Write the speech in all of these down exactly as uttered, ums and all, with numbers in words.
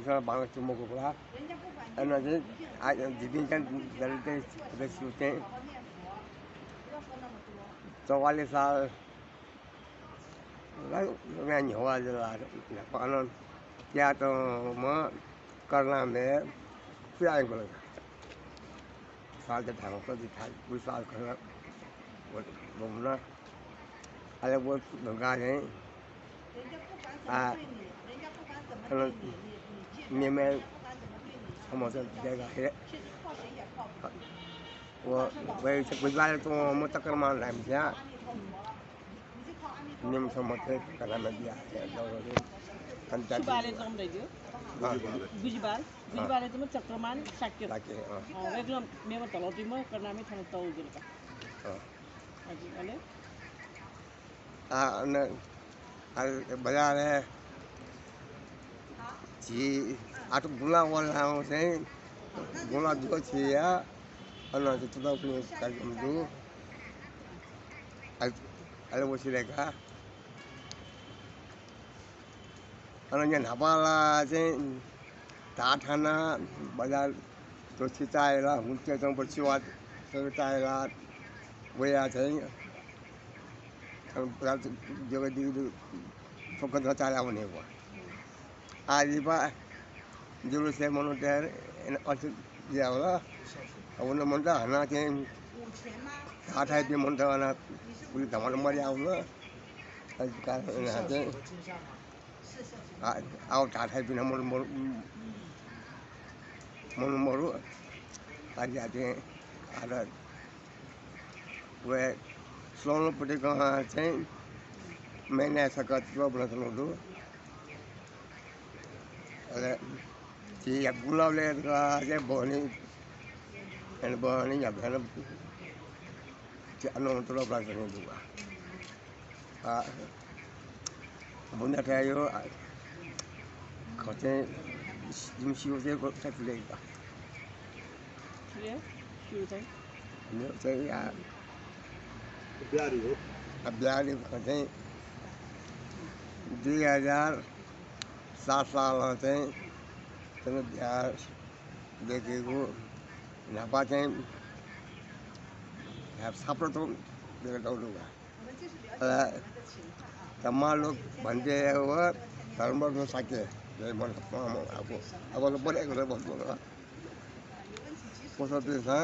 बांलाक च्वंम्ह गुखुला। अन चाहिँ आ, जिपिं चाहिँ दलितय्, दलितय् चाहिँ चौवालिस साल ला, वया न्ह्यः जुल। अन त्यातःम्ह करुणामय पुजाहारी ग्वल। साल त धाःगु खः, दुई साल, दुई साल खः। व, व मुना। अले व धुंकाः चाहिँ आ, अन मेमेगु छम्ह चाहिँ बिदा हे। व, वय्‌कः चाहिँ गुजबारे च्वंम्ह चक्रमान धाःम्ह मेम्ह छम्ह चाहिँ करुणामय बिदा हे। अन सुबारे च्वंम्ह धइगु? अँ। गुजबार, अँ। गुजबारे च्वंम्ह चक्रमान शाक्य। शाक्य, अँ। अँ, वय्‌कलं मेम्ह धलौतीम्ह करुणामय थन तःगु जुल का। अँ। हजुर, अले? आ, अन, आ, बजारय् झी आतुगुला वनाः चाहिँ गुला जुयाः झीया अन चाहिँ तुताउपिनि कार्यक्रम दु। अले, अले व सिधय्‌क अन न्ह्याबलें चाहिँ धाःथाना बजार दोस्ती चायेला, हुंते च्वंबलय् चिवा चायेला, वया चाहिँ अन बजार जगह दिगु थ्व कथं चायेला वनेगु। आः लिपा जुलुसय् मनूतय् अथे जुयावल। अब व मनूत हानं चाहिँ धाःथाइपिं मनूत अन उलि धमाधम मदयावल। अले कारण चाहिँ आ, आव धाःथाइपिं नं मनू मरु, मनू मरु। अले आः चाहिँ आः व सोलंपट्टि कं चाहिँ मैनाय् छकः त्वःबुला च्वनागु दु। अले झीया गुलाबलय् जक चाहिँ बहनी, अन बहनी या भ्यान झी अन त्वःबुला च्वनागु दु। आ, बुन्दा थाय् यो, आ, खँ चाहिँ जिमि सिउ चाहिँ ग-, कति ले का। ले, सिउ चाहिँ? मेरो चाहिँ, आ, बिहारी हो। आ, बिहारी खँ चाहिँ दुई हजार सात सालमा चाहिँ तन बिहार देखेको न्हापा चाहिँ छाप्रो त देखेको दौडु का। अ, धम्मालोक भन्ते व धर्मरत्न शाक्य। जय मन, अब, अब त बोलेको छ, बोल, बोल। पोस्ट अफिसमा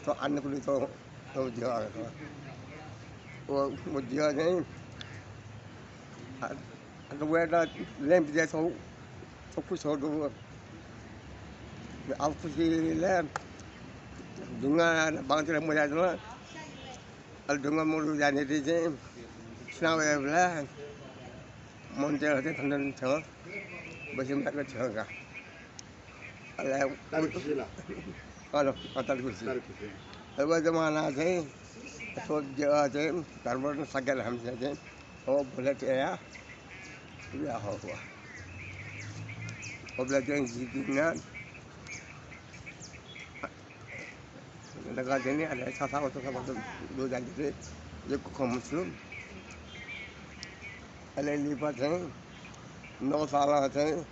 त आन्ने कुनै त, त ज्या आएको छ। व, व ज्या चाहिँ, आ, आ, त वया त ल्याम्प ज्या छौ, छौ खुसी छौ दु। अब खुसीले ढुङ्गा बांतिर मजा जुल। अले ढुङ्गा मरु जाने ति चाहिँ सुनावय् बेला मन्त्रीहरू चाहिँ थन थन थ्यं, बसिमलाक थ्यं का। अले तालिम खुसी ला? अँ, अँ, तालिम खुसी। तालिम खुसी। अले व जमाना चाहिँ थ्व ज-, चाहिँ धर्मरत्न शाक्य धाःम्ह चाहिँ, हो, भुले तया, या हो, हो। हो, भुले चाहिँ जितिना। दका देने, अले छाथा वसो सब दो जाने थे, ये कुखो मुसलुम। अले लिपा चाहिँ नौ साल चाहिँ,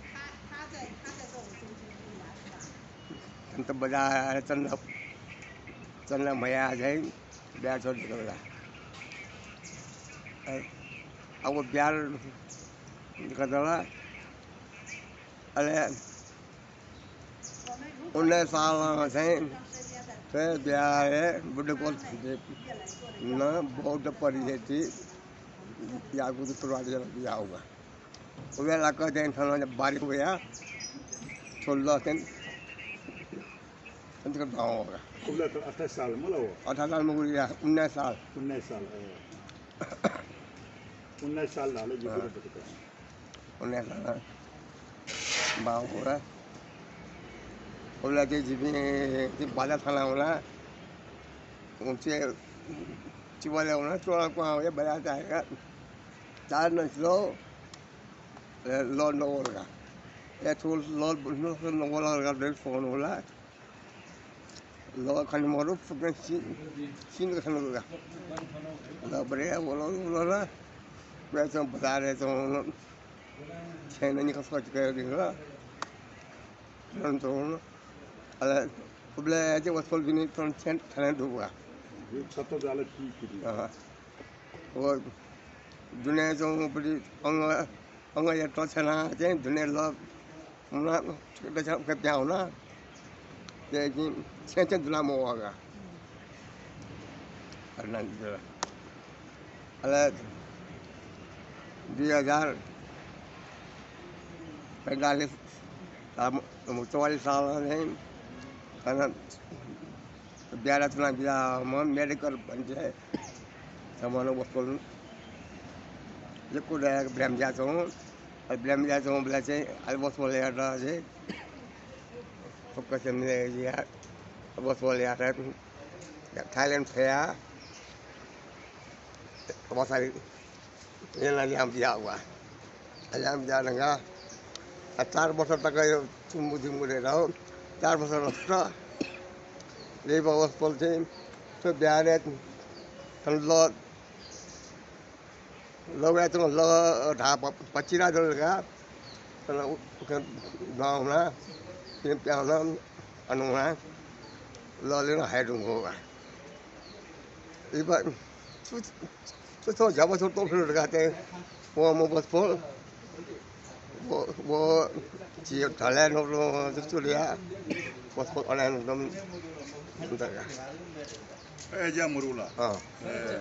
अन्त बजार चन्दा, चन्दा मया चाहिँ बिहा छोड दिला। अब बिहा कतला, अले उन्नाइस सालमा चाहिँ थ्व बिहारय् बुद्धकोट न बौद्ध परिषदति यागु सुरुवात याःगु। उबलय् लाक्क चाहिँ थन बारी वया थ्व लः चाहिँ अन्तिक दं वः का। उबलय् त अट्ठाइस साल मला हो। अट्ठाइस साल मखु या, उन्नाइस साल। उन्नाइस साल, अँ। उन्नाइस साल धाल जिगु अँ। उन्नाइस साल बां वः का। उबलय् चाहिँ जिपिं चाहिँ बाजा थाना वना। उसे चिवाले वना, चोला क्वां वया बाजा ताय्‌का। चार नसिलो, ए, लः नवल का। ए, थ्व लः नवल का, फोन होला। लः खने मरु, फुक्कं सि-, सिन खने मरु का। लः बरे, वल, वल, वल। बजारय् च्वं, छेँनं निकः सःतिक दिल। अले उबलय् चाहिँ वसपोलपिनि थन छेँ थन दुगु। अँ। व दुने चाहिँ उपरि अंग, अंगया तछेना चाहिँ दुने ल मुना छुट्टा छुट्टा उखे प्यां हुना। ते कि छेँ छेँ दुना मवःगा। अरुणाचल। अले दुई हजार पैंतालिस साल, चौवालिस साल चाहिँ अन बिहार चुना बिहार म मेडिकल भन्थे जमाना वसपोल यक्व दया ब्राह्मण जात हूँ। अले ब्राह्मण जात हूँ बेला चाहिँ अले वसपोल यात चाहिँ फुक्क चाहिँ मिले या वसपोल यात थाइल्याण्ड फया वसाली येना ल्याम बिया वा। ल्याम बिया नगा। आ, चार वर्ष तक यो चुम्बु जिम्बु रे रहो। चार वर्ष रस्त। लेबा वसपोल चाहिँ तो बिहार थन ल लगया तुम ल धा पचिरा दल का। तन उखे नाउना प्याउना अनुना ल लेना हाय दुंगो। इबा तो जब तो तो फिर लगाते वो मो बस पोल। वो वो जी ढलाय नो नो चुलिया बस पोल अलाय नो दम दगा। ए, ज्या मरुला। अँ। ए।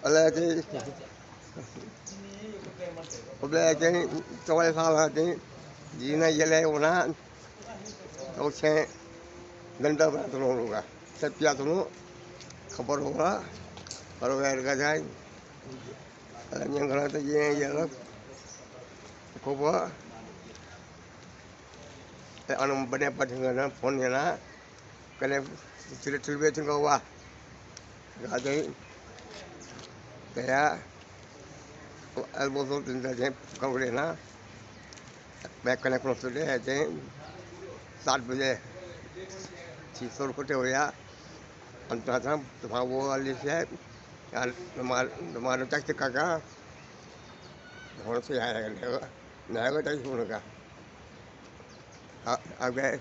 अले चाहिँ उबलय् चाहिँ चौवालिस साल चाहिँ जिं नं यलय् वना। छेँ दन्त बना तुनु का। छेँ पिया तुनु। खबर होला। खबर गएर का चाहिँ। अले न्यंकनं त ये यल। खबर। ए, अन बने पठिंगन फोन याना। कने चिले ठुलबे थिंक वा। गाजै तया। अल्बोसो तिनता चाहिँ कौड़े ना। मैं कने कौन सुले है चाहिँ सात बजे। छी सोर कोटे हो या। अंत था तुम्हारा वो वाली से। यार तुम्हारा तुम्हारा टैक्सी काका। होन से आया। नया को टैक्सी होने का। आ, आ गए।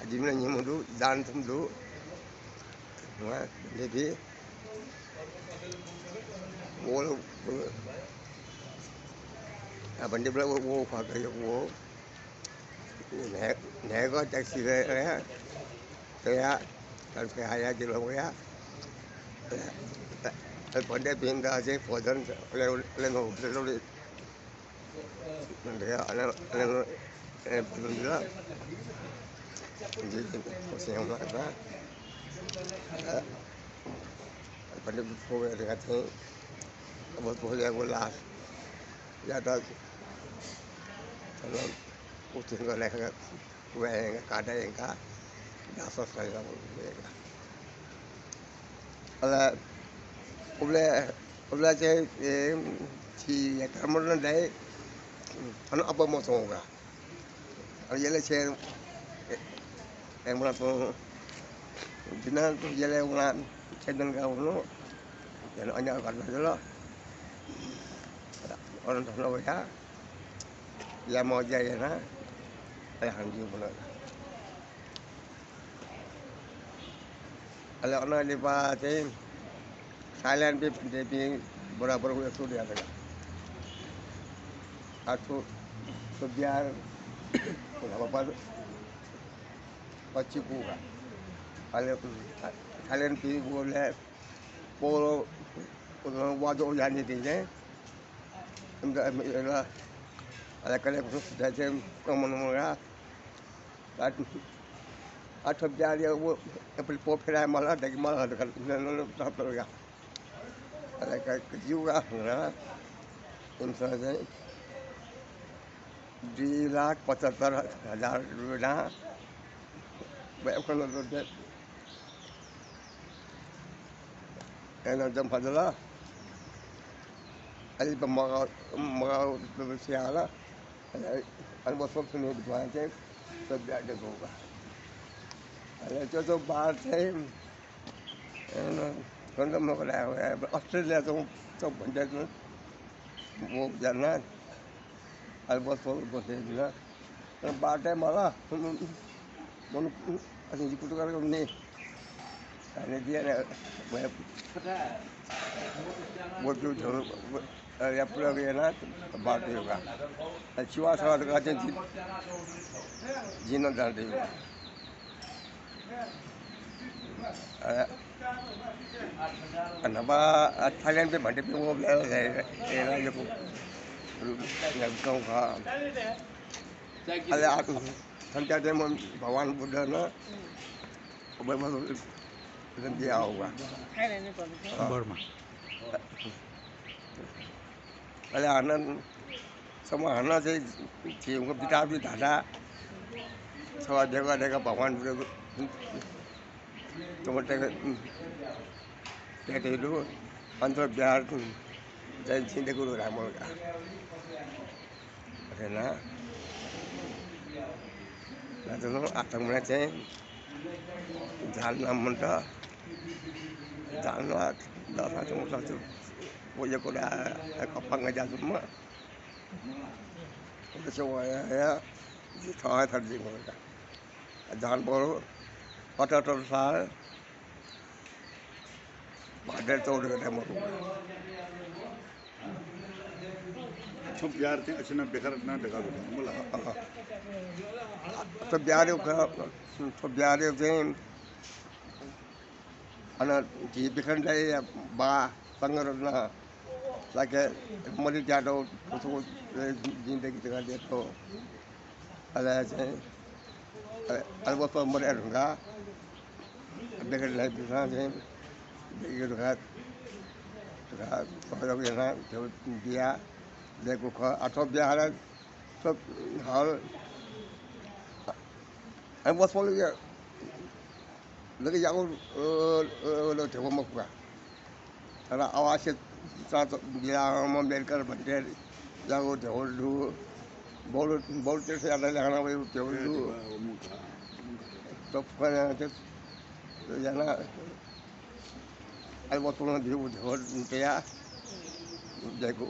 जिमना नियम दु, दान तुम दु। वहाँ देवी। वो लोग, वो, आ, बंदे बड़ा वो, वो खा गए, वो। नया, नया को टैक्सी गए, गए। तो यार, कल पे आया, जिलो गया। तो बंदे बिंदा से भोजन, ले, ले, ले, ले, भैया, अले, अले, ए, बदल दिला। जी, जी, खुशी हम लोग का। अ, पहले भी खो गए थे, अब बहुत हो गया वो लाश। या तो, मतलब, उस दिन को लेकर वह है, काटा है इनका, दास वास करेगा, बोल देगा। अले उबले, उबले चाहिँ, ए, छि या धर्म न दाइ, थन अप्पा मचां का। अले यलय् छेँ, ए, ए, मुना तुं, जिना यलय् मुना छेँ दन का हुनु, याना अन्य घटना जुल। अन थन वया, या मौजा याना, अले हान जिउ मुना। अले अनं लिपा चाहिँ थाइल्याण्डपिं भन्तेपिं बराबर उयो सुरु यात का। आ थ्व, थ्व बिहार न्हापां पछि कू का। अले थाइल्याण्डपिं बोले पोलो वाजो जाने दिन चाहिँ अले कने कुछ सुधार चाहिँ कमन मगा। आ थ्व बिहार या वो एप्पल पो फेरा मला, देखि मला, हद कर, न, न, न, न, न, न, अले क-, क-, जिउ का, न, उनसँग चाहिँ दुई लाख पचहत्तर हजार रुपियाँ ना, ब-, एप्पल दे, एन जम्फा दला, अले ब-, मगा, मगा, ब-, ब-, सियाला, अले, अले वो सब सुने दुकान चाहिँ सब ब्याज दे होगा। अले जो, जो बाहर चाहिँ, एन, गंदा मगला है, ऑस्ट्रेलिया तो, तो भंडे तो, वो जाना, अरे बस, बस, बस, बस, बस, बाटे मला, मनु, असी जी कुछ कर, नहीं। अरे दिया ना, मैं, वो जो झोल, वो, अरे, या पूरा गया ना, तो बाटे होगा। अरे, चिवा सवा तो कहते हैं, जी, जीना डाल देगा। अ, नबा, अ, थाइल्याण्ड पे भंटे पे वो, अ, अ, गाउँ का। अले आ, थन क्या दे मन भगवान बुद्ध न, वो, वो, वो दिया होगा। हाँ। बर्मा। अले हानं, सम हानं चाहिँ झीगु बिताबी धाधा। सवा देगा देगा भगवान बुद्ध तुम तेगा तेते दु। अन्त बिहार चाहिँ झिंदे गुरु रामल का। अरे ना। ना तो आतंक में चाहिँ झाल नाम मन त। झाल ना दस हात मुसा छु। वो ये कोडा कपंग जा जुम्मा। तो से वो या, या, ये था था जी मन का। जान बोलो, अठहत्तर साल, भाद्र चौदह गते मरु। थ्व बिहार चाहिँ असिनं बेखर ना धकाः धुन, मुला। अँ। थ्व बिहार, थ्व बिहार चाहिँ अन झी बिखन दाइ बा संगरत्न लाके मरि त्यादो कुछ जिन्दगी जगह देखो। अले चाहिँ अले अले वो तो मरि ढुंगा बिखन दाइ बिखन चाहिँ देखो ढुंगा ढुंगा सहयोग याना दिया देखो ख अथवा बिहार सब हल। अरे वो तो लगे यागो ढेव मखु का। तर आवास बिराम मेडिकल भन्ते यागो ढेव दु। बौल बौल तेस यादा लेखना वही ढेव दु। तो याना अरे वो तो ढेव ढेव तया देखो।